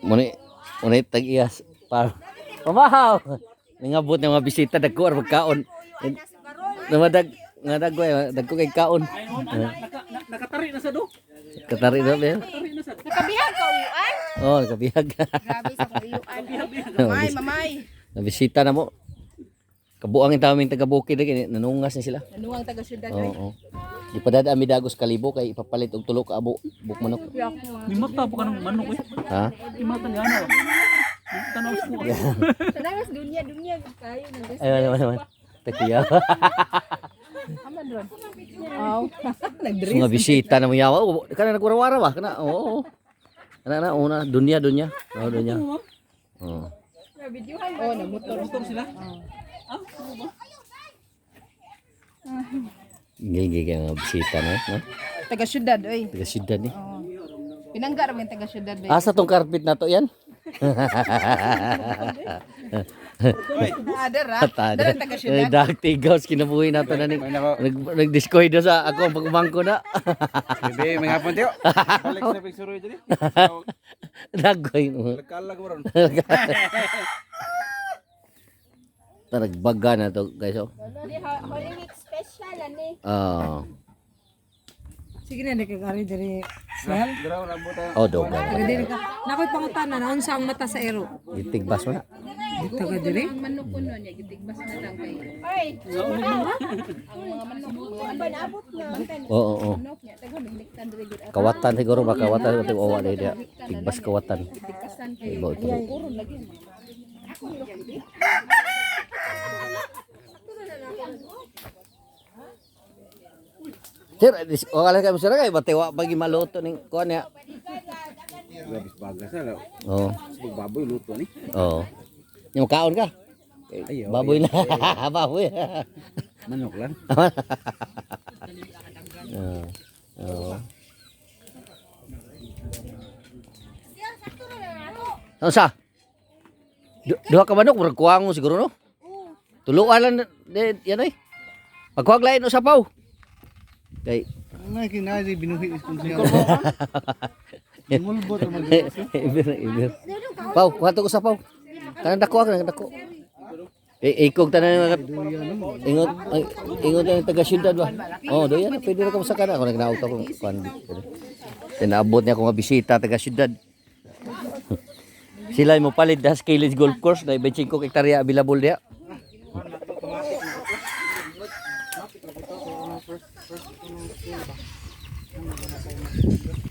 Muni muni tag-iyas para pamahaw. Ningabot ng mga bisita, dagko ar magkaon. Namadag nga dagko eh, dagko kay kaon. Nakatari na sa do. Katari na ba? Nakabihag ka uyuan. Oh, nakabihag. Grabe sa uyuan. Mamay, mamay. Nabisita na mo. Kabuang yung taming taga-bukid lagi nanungas ni sila. Nanuwang taga syudad. Oo. Oo. Di pa dada ami dagos kalibo kay ipapalit og tulo ka abo buk manok. Ni mata po ka ng manok eh. Ha? Ni mata ni ano. Tanaw sa kuha. Tanawas dunya dunya kayo nang Ay, wala wala wala. Takiya. Aman ron. Aw. Nagdress. Mga bisita na mo yawa. Oh, kana nagwarawara ba? Kana oo. Kana na una dunya dunya. Oh, dunya. Oo. Oh, nagmotor. Motor sila. Ah, ano ba? Gigi kay mga bisita no. No? Taga syudad oy. Taga syudad ni. Pinangga ra taga syudad oy. Asa tong carpet na to yan? Adara. Tada. Dara taga syudad. Dark tigaws kinabuhi nato na ni. Nag-discoid na sa ako ang pagumangko na. Bebe, may hapon tiyo. Balik sa picture diri. Dagoy mo. Nagkalag mo ron. Taragbaga na to, guys, oh. Holy Week special ani. Ah. Sige na, nakagari diri. Sel. Dira wala mo tayo. Oh, doga. Diri ka. Nakoy pangutana na unsa ang mata sa ero. Gitigbas mo na. Taga diri. Manok kuno niya gitigbas na lang kay. Ay. Ang mga manok abot na. Oo, oo. Manok niya taga mahiliktan diri gud. Kawatan siguro ba kawatan o owa dili dia. Tigbas kawatan. Tigkasan kay. Iba ito. Uron lagi. Sir, wala ka sir kay batiwa pagi maluto ning kuan niya. Labis bagas na. Oo. Baboy luto ni. Oo. Yung kaon ka? Ayaw, Baboy na. Baboy. Manok lang. Oo. Oo. Ano sa? Duha ka manok, murag kuwang mo siguro no? Tuluan lang di, yan ay. Pagkuwag lain o sapaw. Kay Ay kinali binuhi kung siya. Ngulbot mag ibir ibir. Paw, kuha to ko sapaw. Kanang dako kanang dako. Eh, ikog tanan mga ingot ay, ingot ang taga syudad ba. Oh, doyan na pwede ra ka mosaka na ako nagnaog ko kuan. Tinabot niya ako nga bisita taga syudad. Sila mo palit das Kilis Golf Course na 25 hektarya available diya.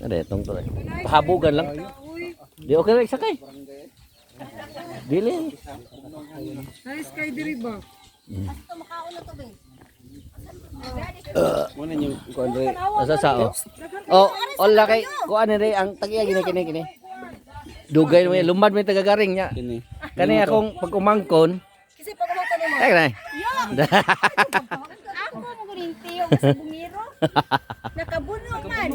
Ano itong to eh. Pahabugan lang. Di okay lang sakay. Dili. Nice kay diri ba? Muna yung kuan re. Asa sa oh. Oh, wala kay kuan ni ang tagiya gini kini kini. Dugay mo yan, lumad mo yung tagagaring niya. Kini. Kani akong pag umangkon. Kasi pag umangkon nimo. Ay kanay. Ako mo guning tiyo sa bungiro. Nakabuno man.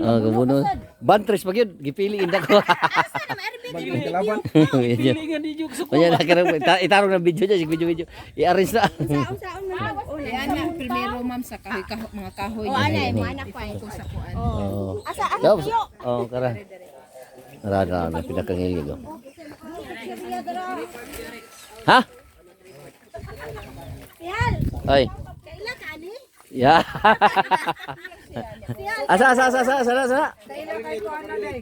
Oh, kabuno. Bantres pag yun, gipili inda ko. Asa na ma-RB Kalaban. Pili nga di yung suko. Kanya na karang itarong ng video niya, video video. I-arrange na. Saon na. Ay, ana, primero ma'am sa kahoy, kahoy mga kahoy. Oh, ana mo anak ko. Ko sa kuan. Oo. Asa asa tiyo. Oh, kara. Ra ra na pinakangilig oh. Ha? Sihal. Ay. Kaila ka ani? Ya. Asa asa asa asa asa asa.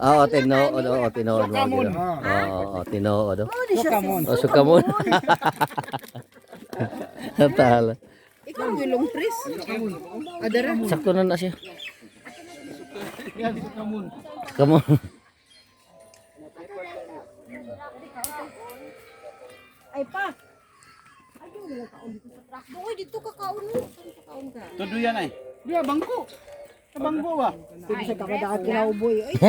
Oo, tinuod, oo, tinuod mo. Oo, oo, tinuod. Oh, sukamon. Tala. Ikaw ang long press. Adara. Sakto na na siya. Sukamon. Ay pa. Ay, wala kaon dito sa truck. Uy, dito ka kaon. Kaon ka. Todo yan ay. Diya bangko. Sa bangko ba? Sa kakadaat kinauboy. Ay,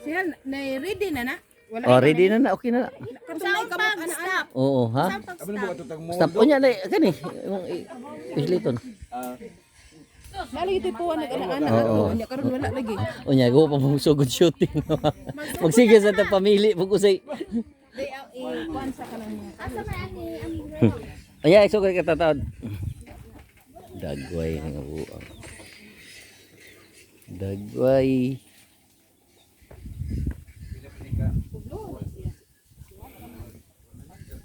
Siya na ready na na. Wala Oh, ready na na, okay na na. Katulay ka mo ana ana. Oo, ha? Abi na ba tutag mo? Stop. Unya na, kani. Imong isliton. Lalo ito po nag ana ana Oo. ato. Nya karon wala lagi. Unya go pa mo sugod shooting. Magsige sa ta pamili pug usay. Di eh, kuan sa kanang mga. Asa man ani ang Unya isugod ka tataod. Dagway nga buang. Dagway.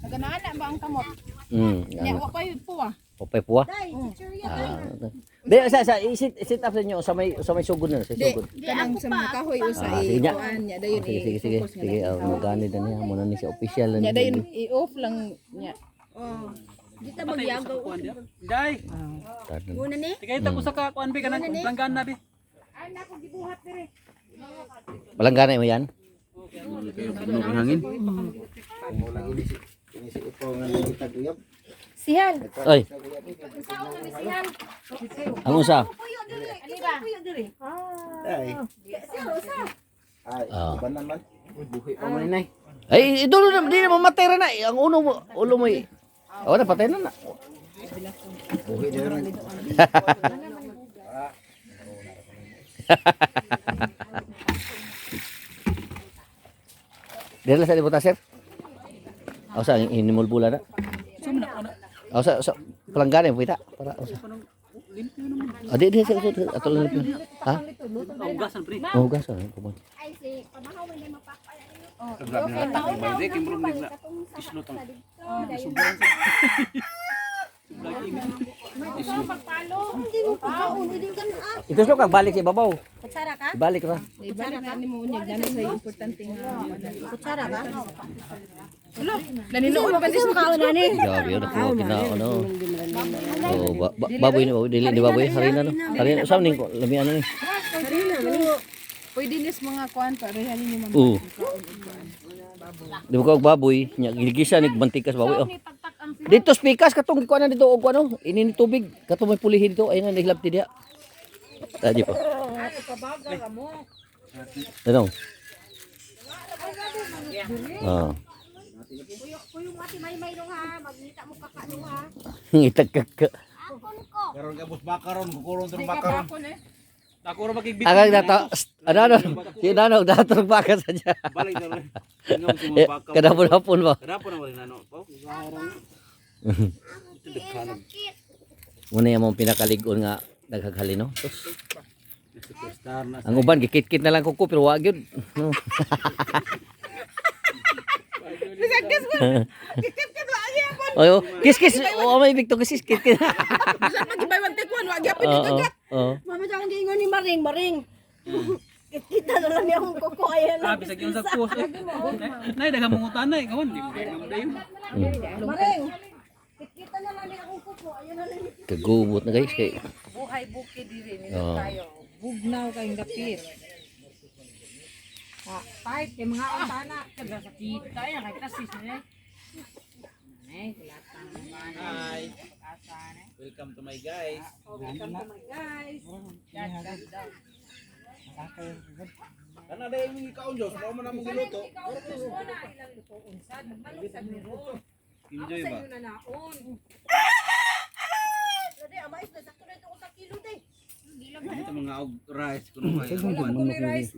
Naganaan ba ang kamot? Ano. Wa koy puwa. Popay puwa. Dai, chichirya. Ah. Di sa sit up sa inyo sa may sugod na sa sugod. Kanang sa mga kahoy usa Ah, sige niya. i-kuan niya dayon Oh, sige sige sige. i-focus nga Sige, oh, magani na niya mo na ni siya official na Niya niya. dayon i-off lang niya. Di ta magyagaw. Day, Tanan. Muna ni. tigay ta ko sa ka kuan bi kanang langgan na bi. Palanggana mo yan? Hangin. Sihan. Oy. Ang usa. Puyo diri. Kinsa puyo diri? Ay. Siya usa. Ay, Ah. iba naman. Buhi pa man inay. Ay, ito na di na mamatay ra na. Ang uno mo, ulo mo. Oh, na patay na na. Buhi na naman. Dili sa libutan, sir. Aw sa inimulbula na. Aw sa palanggana mo pita para aw sa. Ah, di di sa ato lang limpyo. Ha? Ugasan pre. Oh, gaso kumon. Ay si pamahaw man mapakpal. Hindi, kimrum nigla. Islot ang. Hindi mo pagkaon, hindi ka na. Ito kag balik sa ibabaw. Kutsara ka? Balik ra. Ibalik na nimo unya gana sa importante nga. Kutsara ka? Naninuod pa Kasi makaon na ni. Grabe yun, ako kina ano. Oh, baboy na baboy, dili di baboy, harina no. Harina usam ning lami ano ni. Pwede nis mga kuan pa reha ninyo ma'am. Oo. Di ba kag baboy, nya gilgisa ni bantikas baboy oh. Dito spikas katong gikuan na dito og ano, ini ni tubig katong may pulihin dito ay na nihilabti diha. Tadi pa. Ano? Ah. Puyo mo ati may nung ha, magnita mo kaka nung ha. Ngitag ka. Akon ko. Karon ka bus bakaron, kukuron tong bakaron. Ako ra magigbit. Ang dato, ano ano, si nano dato baka sa diya. Balik na rin. Ingon si Eh, mga baka. Kadapon-hapon ba? Kadapon na wala nano. Pao. Muna yung mong pinakalig-on nga naghaghali no. Tos, Superstar na. ang uban gikit-kit na lang kuko pero wa gyud. No. Bisag kiss ko. Kikit wa gyapon. Oy, oh, kiss kiss. Oo, may bigto kiss kit kit. Bisag magibay one take one wa gyapon Oo. ni kagat. Oo. Mama jang giingon ni Maring, Maring. Kita na lang niya akong kuko ay Ah, lang. bisag yung sa kuwas. Eh. Nay daghang mangutan nay kawan di mo dayon dayon. Maring. Kita na lang niya akong kuko ayan na lang. Kagubot na guys kay. Buhay bukid diri ni Oo. tayo. Bugnaw kayong dapit. Ah, pipe kay mga utana kada sa kita ya kay tasis eh. Eh, Hi. Welcome to my guys. Welcome to my guys. Kana dai mi kaon Jos, mao man among giluto. Enjoy ba? Naon. Dali, amais na sakto na ito sa kilo day. Dito mga og rice kuno kay. Wala ko ni rice.